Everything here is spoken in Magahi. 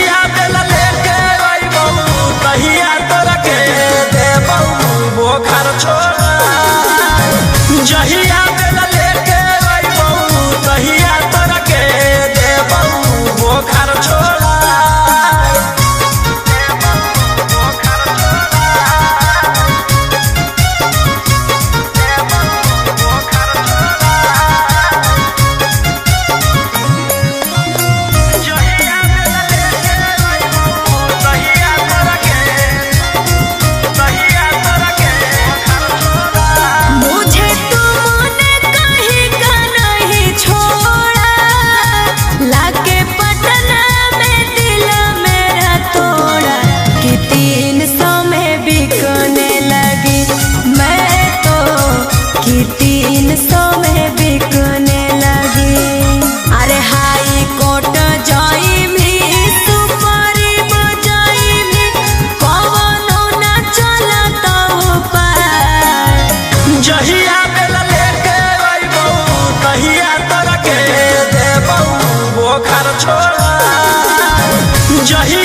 जहिया बेला लेके अइबौ तहिया तोरा के देबौ बोखार छोड़ा। जहिया बेला लेके अइबौ तहिया तोरा के देबौ बोखार छोड़ा। जहिया बेला लेके अइबौ तहिया तोरा के, तहिया तोरा के बोखार छोड़ा। मुझे तुमने कहीं का नहीं छोड़ा, लाके पटना में दिल मेरा तोड़ा, कि 300 में बिकने लगी मैं तो, कि 300 में बिकने लगी। अरे हाई कोर्ट जाई भी, सुप्रीम जाई भी, कवनो ना चलता उपाय। जहिया बेला लेके अइबौ तहिया तोरा के देबौ बोखार छोड़ा। जहिया